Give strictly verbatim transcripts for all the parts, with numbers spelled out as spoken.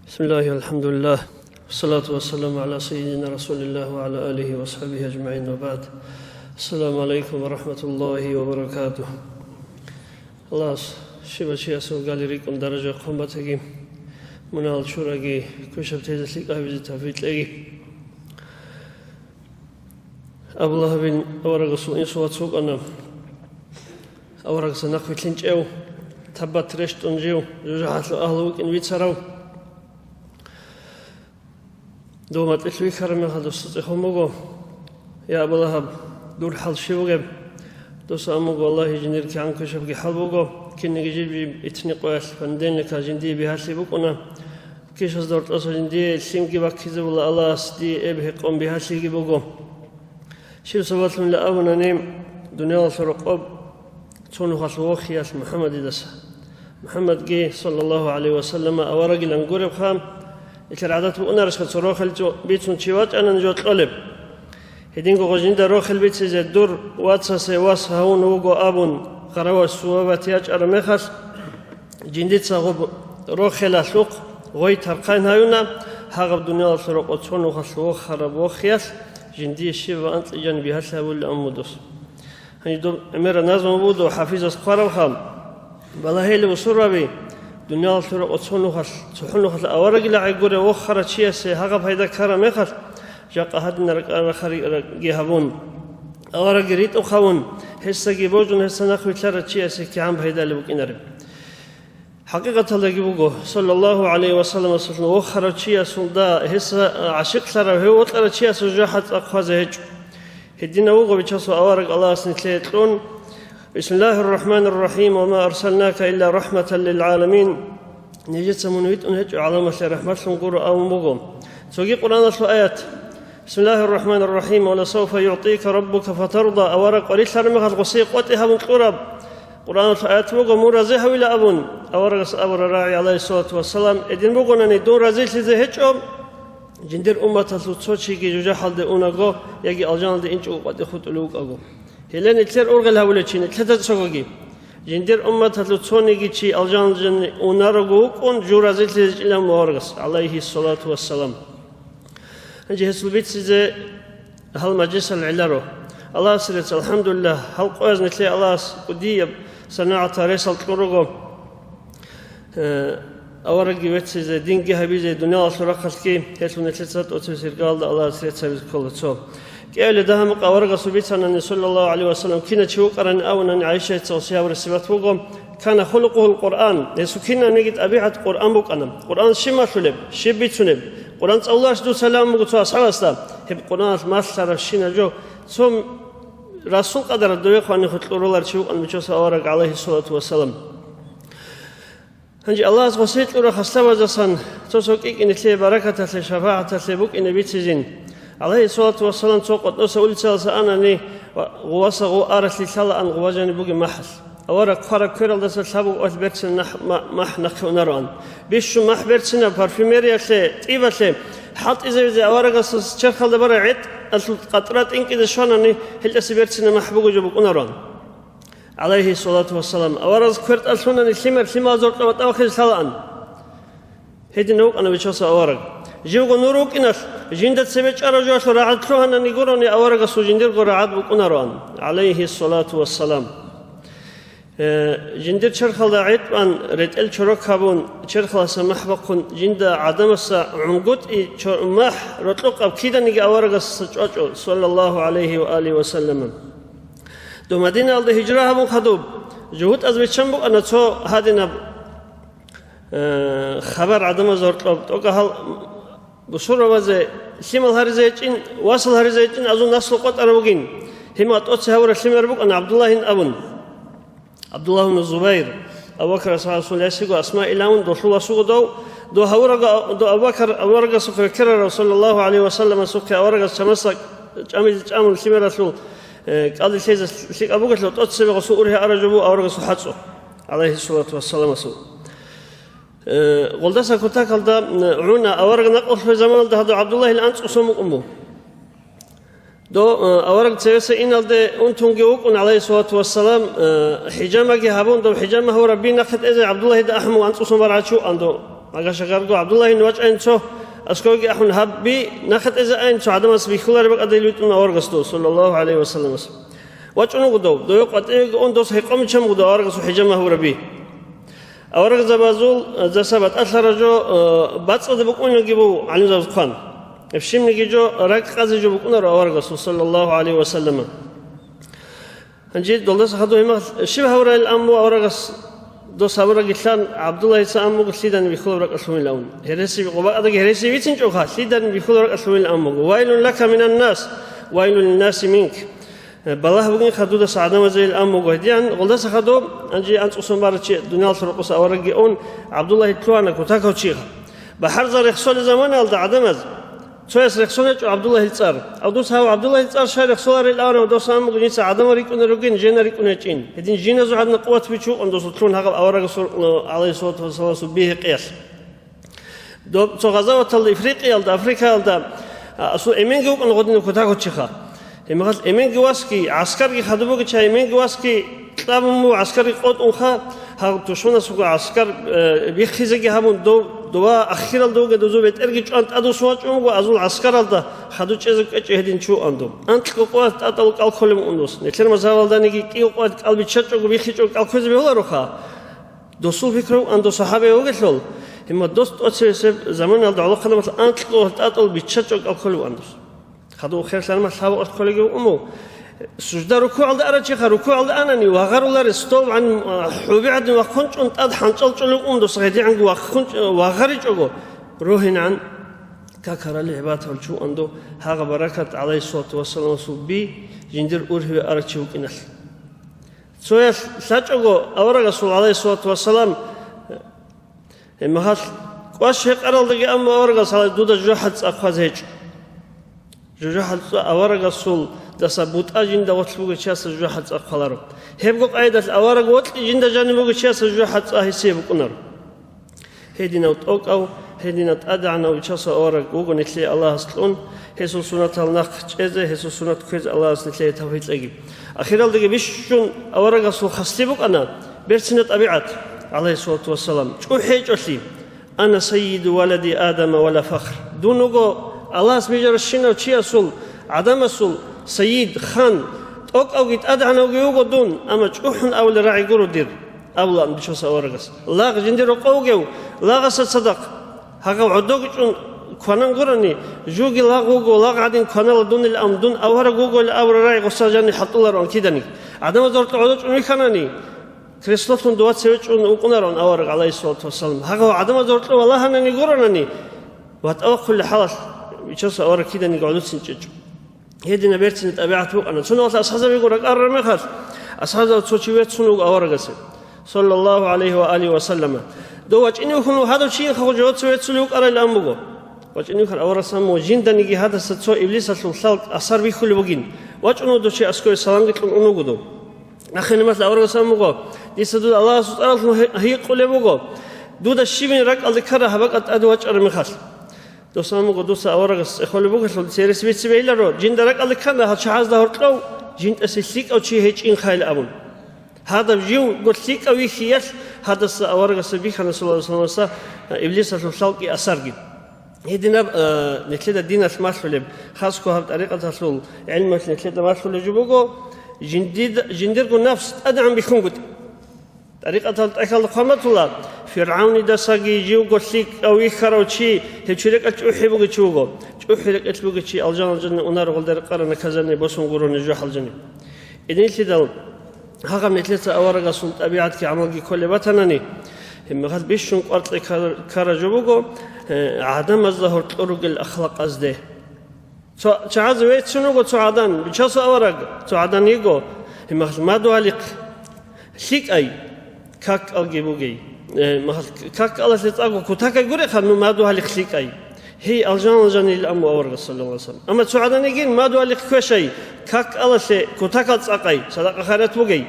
بسم الله، الحمد لله، والصلاة والسلام على سيدنا رسول الله وعلى آله وأصحابه أجمعين، وبعد. السلام عليكم ورحمة الله وبركاته. Аллагьас щиб чиясул гали рикӀкӀун даража хъван батаги, мунагьал чураги, квешаб тезе лъикӀабизе тавфикъ кьеги. Абу Лагьабил аварагасул инсул вац вукӀана. Аварагасда нахъвилълъинчӀев, таббат рещтӀун жив, жужахӀалъул агьлу вукӀин вицарав. Дов матӀилъ вихьараб мехалда досда цӀехон буго: «Я Абу Лагьаб, дур хӀал щиб бугеб?» Дос абун буго: «Валлагьи, жиндир кигӀан квешабги хӀал буго, кинниги жиб-жиб итни къоялъ понедельникалъ жиндие бигьалъи букӀуна. Кишазда гьоркьоса жиндие лъимги баккизабула, Аллагьас дие эб-гьекъон бигьалъиги буго». Щиб сабаблъунила абунани, дуниялалъул рокъоб цо нухалъ вохиялъ МухӀаммадидаса. МухӀаммадги, саллаллагьу гӀалайгьи вассаллама, аварагилан гуребха, нилъер гӀадат букӀунарищха, цо рохел жо бицун чи вачӀанани жо кьолеб. Гьединго гъо жинда рохел бицизе дур вацасе вас гьавун вуго абун, гъараваш сувабат ячӀараб мехалъ, жиндица гъоб рохелалъухъ гъой тархъан гьаюна, гьагъаб дуниялалъул рокъоб цо нухалъ вохараб вохиялъ жиндие щиб ва анцӀила жаниб бигьалъи гьабулеб абун буго дос. Гьанже доб гӀемераб назму буго дов ХӀафизас хъварабха: «Балагье, бусурбаби, дуниялалъул рокъоб цо нухалъ, цохӀо нухалъ аварагила гӀегуре вохарав чиясе гьагъаб пайда ккараб мехалъ, жакъа гьадинаб ракӀарахъариги гьабун, аварагги ритӀухъ гьавун, гьесдаги божун гьесда нахъвилълъарав чиясе кигӀан пайдалеб букӀинареб». ХӀакъикъаталдаги буго, саллаллагьу гӀалайгьи вассалламасулъун вохарав чиясулда гьесда гӀашикълъарав, гьев вокьарав чиясул жужахӀалда цӀа хъвазе гьечӀо. Гьединав вуго Бичасул авараг, Аллагьас нилъее кьун: «Бисмиллагьир рахӀманир рахӀим, ва ма арсалнака илла рахӀматан лил гӀаламин». Нижеца мун витӀун гьечӀо гӀаламалъе рахӀматлъун гуро абун буго. Цоги Къуръаналъул аят: «Бисмиллагьир рахӀманир рахӀим, ва ласавфа югӀтика раббука фатарда», авараг къварилъараб мехалъ гъосие къотӀи гьабун кьураб. Къуръаналъул аят буго: «Мун рази гьавила», – абун, аварагас абураб рагӀи, гӀалайгьиссалату вассалам, гьедин бугонани, дун разилъизе гьечӀо, жиндир умматалъул цо чиги жужахӀалде унаго яги алжаналде инчӀого къватӀи хутӀулев вукӀаго. Гьеле нилъер ургъел гьавулев чи, нилъеда цогоги. Жиндир умматалъул цониги чи алжаналде унарого вукӀун, жив разилъизечӀилан аварагас, гӀалайгьиссалату вассалам. Гьанже гьесул бицизе гьал мажлисал гӀеларо. Аллагьасе рецц, алхӀамдулиллагь, гьал къояз нилъее Аллагьас кӀудияб санагӀатал ресал кьун руго. Э, аварагги веццизе, динги гьабизе, дуниялалъул рахъалъги, гьелъул нилъеца тӀоцебесеб иргаялда Аллагьас рецц гьабизе ккола цо. КӀиабилеб дагьаб мехалъ аварагасул бицанани, саллаллагьу гӀалайгьи вассаллам, кинав чи вукӀарани абунани, ГӀайшатица гьесие гьабураб сипат буго: «Кана хулукъугьул Къуръан», гьесул кинабниги тӀабигӀат Къуръан букӀана. Къуръан щиб малъулеб? Щиб бицунеб? Къуръан цӀалуларищ дуца? Лагьун буго цо асхӀабасда. Гьеб Къуръаналъ малъарабщинаб жо цо расул къадаралда довехъ ванихъе кьуруларев чи вукӀана Бичасул авараг, гӀалайгьиссалату вассалам. Гьанже Аллагьас гъосие кьурал хаслабаздасан цо-цо кӀикӀкӀине лъие баракаталъе, шапагӀаталъе букӀине бицизин. ГӀалайгьиссалату вассалам цо къотӀноса улицаялдаса анани, ва гъуваса гъов аралъи лъалаан гъува жаниб бугеб махӀалъ. Авараг хъвараб квералдаса лъабго къоялъ берцинаб нахӀ-, ма-, махӀ нахъе унароан. Бищун махӀ берцинаб, парфюмериялъе, тӀибалъе, хӀалтӀизавизе аварагасул черхалда бараб гӀетӀалъул къатӀра тӀинкӀизе щванани, гьелдаса берцинаб махӀ бугеб жо букӀунароан. ГӀалайгьиссалату вассалам, аварагас квер тӀад лъунани лъимер лъималазда гьоркьоб батӀа бахъизе лъалаан. Гьединав вукӀана Бичасул авараг. Живго нур вукӀиналъ, жинда цебе чӀарав жоялъул рагӀад лъугьанани гурони аварагасул жиндирго рагӀад букӀунароан, гӀалайгьиссалату вассалам. Э, жиндир черхалда гӀетӀ бан, ретӀел чорок гьабун, черхалдаса махӀ бахъун, жинда гӀадамазда гӀунгутӀи чо-, махӀ рокьукъаб киданиги аварагасда чӀвачӀо, саллаллагьу гӀалайгьи ва алигьи ва саллама. Дов Мадинаялде гьижра гьабун хадуб, жугьутӀаз биччан букӀана цо гьадинаб, э, хабар гӀадамазда гьоркьоб. ТӀокӀаб гьал бусурбабазе лъимал гьаризе гьечӀин, васал гьаризе гьечӀин, азул наслу къотӀараб бугин. Гьеб мехалъ тӀоцебе гьабураб лъимер букӀана ГӀабдуллагьин абун. ГӀабдуллагь ибн Зубайр, Абу Бакр асхӀабасул ясиго Асма илан, долъул васуго дов, дов гьавураб-, дов Абу Бакр аварагасухъе ккарарав, саллаллагьу гӀалайгьи ва салламасухъе аварагас чамасда чӀамизе чӀамун лъимералъул, э, кӀалдилъизе лъикӀаб бугелъул, тӀоцебе гъосул ургьи араб жо буго аварагасул хӀацӀцӀу, гӀалайгьиссалату вассаламасул. Э, гъолдаса кутакалда, м, гӀуна, авараг накъулъ вугеб заманалда гьадув ГӀабдуллагьил анцӀго сон букӀун буго. Дов, э, авараг цевеса иналде унтунги вукӀун, гӀалайгьиссалату вассалам, э, хӀижамаги гьабун, дов хӀижама гьавураб би нахъе тӀезе ГӀабдуллагьида ахӀун буго, анцӀго сон барагӀав чи вукӀана дов. Агашагарго ГӀабдуллагьин вачӀайин цо, аскоги ахӀун гьаб би, нахъа тӀезе айин цо гӀадамас бихьулареб бакӀалда витӀун аварагасда, саллаллагьу гӀалайгьи вассаламас. ВачӀун вуго дов, дове къватӀивеги ун дос гьекъон биччан буго дов аварагасул хӀижама гьавураби. Аварагзабазул, э, даса батӀалъараб жо, э, бацӀцӀадаб букӀунеги буго гӀалимзабаз хъван. Гьеб щибниги жо ракӀ къазе жо букӀунаро аварагасул, саллаллагьу гӀалайгьи вассалама. Гьанже долдаса хадуб гьимал щиб гьавурайил амму аварагас дос гьавурагилъан ГӀабдуллагьица аммуго лъидани бихьулаб ракӀалъувилан. Гьереси, гъобакъадаги гьереси бицинчӀоха, лъидани бихьулаб ракӀалъувилан аммуго. Вайлун лака минан нас, вайлун линнаси минк. Балагь бугин хадудаса гӀадамазейил аммуго. ГьедигӀан гъолдаса хадуб, гьанже анцӀусан барачи дуниялалъул рокъоса аварагги ун, ГӀабдуллагьи лъугьана кутакав чиха. БахӀарза рехсолел заманалда гӀадамаз, цояс рехсон гьечӀо ГӀабдуллагьил цӀар. Абдус гьав ГӀабдуллагьил цӀар щай рехсоларел аварав дос аммуго, жинца гӀадамал рикӀкӀунел ругин, жена рикӀкӀун гьечӀин. Гьедин жиназул гӀадна къуват бичӀчӀун дос лъун гьагъаб аварагасул, гӀалайгьиссалату вассаламасул, бигьи-къиялъ. Доб цо гъазаваталда, Ифрикъиялда, Африкаялда, а, асул эменги вукӀун гъодинаб кутакав чиха. Гьебмехалъ эменги васги, гӀаскарги хадуб бугеча, эменги васги кьабун буго, гӀаскарги къотӀунха, гьав тушманас вуго гӀаскар, э, биххизеги гьабун, дов, дова ахиралда вугев дозул бетӀерги чӀван тӀадвуссун вачӀун вуго, азул гӀаскаралда хадуб чӀезе кӀвечӀев гьедин чи вукӀан дов. Анкьго къуват тӀатӀал кӀал кколеб букӀун дос. Нилъер мазгьабалданиги кӀиго къуват кӀал биччачӀого, биххичӀого кӀал кквезе бегьулароха. Досул пикру ан дос сахӀабияв вугелъул, гьимма дос тӀоцевесеб заманалда гӀолохъанабалъ анкьго тӀатӀал биччачӀого кӀал кколеб ан дос. Хадув херлъанма лъабакъалъ кколеги вукӀун буго. Сужда рукугӀалда арачиха, рукугӀалда анани, вагъаруларе столгӀан, а, хӀуби гӀадин вахъун чӀун тӀад хӀанчӀал чӀолев вукӀун дос, гьедигӀанго вахъун чӀ-, вагъаричӀого, рогьинан какарали гӀибадатал чуан до, гьагъа баракат гӀалайгьиссалату вассаламасул би жиндир ургьиве арачи вукӀиналъ. Цоялъ лъачӀого аварагасул, гӀалайгьиссалату вассалам, гьебмехалъ кӀваш гьекъаралдаги амма аварагас гьалай дуда жужахӀал цӀа хъваз гьечӀо. ЖужахӀал цӀа аварагасулдаса бутӀа жинда гъорлъ бугев чиясда жужахӀал цӀа хъваларо. Гьебго къайдалъ авараг вокьи жинда жаниб бугев чиясда жужахӀал цӀа гьесие букӀунаро. Гьединав тӀокӀав, гьединав тӀадегӀанав Бичасул авараг вуго нилъее Аллагьас кьун, гьесул сунатал нахъ чӀезе, гьесул сунат кквезе Аллагьас нилъее тавфикъ кьеги. Ахиралдаги бищун аварагасул хаслъи букӀана берцина тӀабигӀат, гӀалайгьиссалату вассалам, чӀухӀи гьечӀолъи: «Ана саййиду валади Адама ва ла фахр». Дун вуго Аллагьас бижаращинав чиясул, гӀадамасул сайид, хан, тӀокӀавги тӀадегӀанавги вуго дун, амма чӀухӀун абулел рагӀи гуро дир. Абулаан Бичасул аварагас. Лагъ жиндир рокъов вугев, лагъасда цадахъ гьагъав гӀодовги чӀун кванан гурони, жуги лагъ вуго, лагъ гӀадин кванала дунилан, дун авараг вугоян абураб рагӀи гъосда жаниб хӀалтӀулароан киданиги. ГӀадамазда гьоркьоб гӀодов чӀун вихьанани, креслолъун дова цеве чӀун вукӀунароан авараг, гӀалайгьиссалату вассалам. Гьагъав гӀадамазда гьоркьоб валагьанани гуронани, ватӀа вахъулел хӀалалъ Бичасул авараг киданиги гӀодовцин чӀечӀо. Гьединаб берцинаб тӀабигӀат букӀана. Цунавалъ асхӀабзабиго ракӀарураб мехалъ, асхӀабзабазул цо чи веццун вуго аварагасе, саллаллагьу гӀалайгьи ва алигьи ва саллама. Дов вачӀине вухьун вуго, гьадав чийин хахуж гьоцев веццулев вукӀарайилан буго. ВачӀине вухьарав аварагас абун буго, жинданиги гьадаса цо иблисалъул лъалкӀ асар бихьулеб бугин. ВачӀун вуго дов чи, аскоре саламги кьун ун вуго дов. Ахир гьималъ аварагас абун буго, дица дуда Аллагьасул цӀаралъун гьи-, гьикъулеб буго, дуда щибин ракӀалде ккараб гьаб бакӀалда тӀаде вачӀараб мехалъ. Дос абун буго, дуца аварагас цӀехолеб бугелъул, дица гьересица бицеб бегьиларо, жинда ракӀалде ккана гьал чагӀазда гьоркьов жиндасе лъикӀав чи гьечӀинха гьел абун. Гьадаб живго лъикӀав вихьиялъ гьадаса аварагасда бихьана, саллаллагьу гӀалайгьи ва салламаса, иблисалъул лъалкӀи асарги. Гьединаб, э, нилъеда диналъ малъулеб, хасго гьаб тӀарикъаталъул гӀилмуялъ нилъеда малъулеб жо буго, жиндид-, жиндирго нафс тӀадегӀан бихьунгутӀи. ТӀарикъатал тӀахьалда хъван батула, ФиргӀавнидасаги живго лъикӀав вихьарав чи, гьев чи рекӀелъ чӀухӀи бугев чи вуго. ЧӀухӀи рекӀелъ бугев чи алжан-алжанне унаро, гъолда рекъараб наказание босун гурони жужахӀалъ жаниб. Гьединлъидал гьагъаб нилъеца аварагасул тӀабигӀатги гӀамалги кколеб батанани, гьебмехалъ бищун къваркье ккар-, ккараб жо буго, э, гӀадамазда гьоркьор ругел ахлакъазде. Цо чагӀазе веццун вуго цо гӀадан, Бичасул авараг, цо гӀадан йиго, гьебмехалъ мадугьалихъ лъикӀай, какалги бугей. Э, махалъ какалалъе цӀакъго кутакай гурехъан, ну мадугьалихъ лъикӀай. Гьей, алжан-алжанил аму аварагас, саллаллагьу гӀалайгьи ва саллам. Амма цо гӀадан йигин мадугьалихъ квешай, какалалъе кутакал цӀакъай, садакъа-хайрат бугей.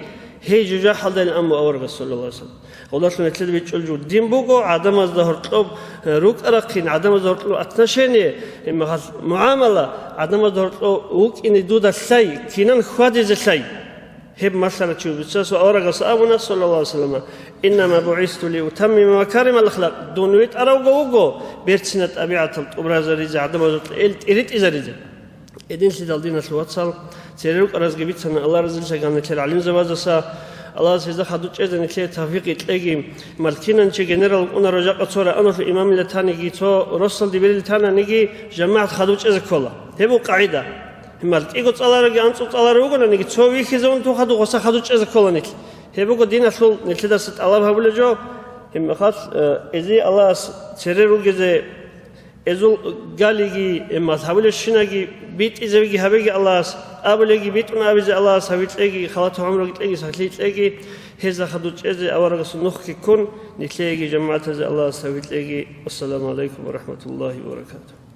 Гьей жужахӀалдайин аму аварагас, саллаллагьу гӀалайгьи ва саллам. Гъолдалъун гьелъул бичӀчӀул жугьутӀин буго, гӀадамазда гьоркьоб, э, рукӀа-рахъин, гӀадамазда гьоркьоб отношение, э, махалъ мугӀамала, гӀадамазда гьоркьоб вукӀине дуда лъай, кинан хьвадизе лъай. Гьеб малъарав чи вуго, аварагас абуна, саллаллагьу гӀалайгьи вассаллама: «Иннама бугӀисту лиутаммима макаримал ахлакъ», дун витӀаравго вуго берцинаб тӀабигӀатал тӀубразаризе, гӀадамазул кьел тӀиритӀизаризе. Гьединлъидал, диналъул вацал, цере рукӀаразги бицана, Аллагь разилъаган нилъер гӀалимзабаздаса, Аллагьас гьезда хадуб чӀезе нилъее тавфикъ кьеги. Малкинанчи генерал вукӀунарав жакъа цо рагӀаналъув имамила таниги, цо росалде берила тананиги, жамагӀат хадуб чӀезе ккола. Гьеб буго къагӀида. Гьеб малкӀиго цӀалараги анцӀго цӀаларав вугонаниги, цо вихьизавун тун хадуб гъоса хадуб чӀезе ккола нилъ. Гьеб буго диналъул нилъедаса тӀалаб гьабулеб жо. Гьеб мехалъ, э, эзи Аллагьас цере ругезе, эзул галиги, э, мазгьабулебщинаги битӀизеги гьабеги Аллагьас, абулеги битӀун абизе Аллагьас гьаби кьеги, халатаб гӀумруги кьеги, сахлъи кьеги, гьезда хадуб чӀезе аварагасул нухги ккун, нилъееги жамагӀатазе Аллагьас гьаби кьеги. Ассаламу гӀалайкум ва рахӀматуллагьи ва баракатугьу.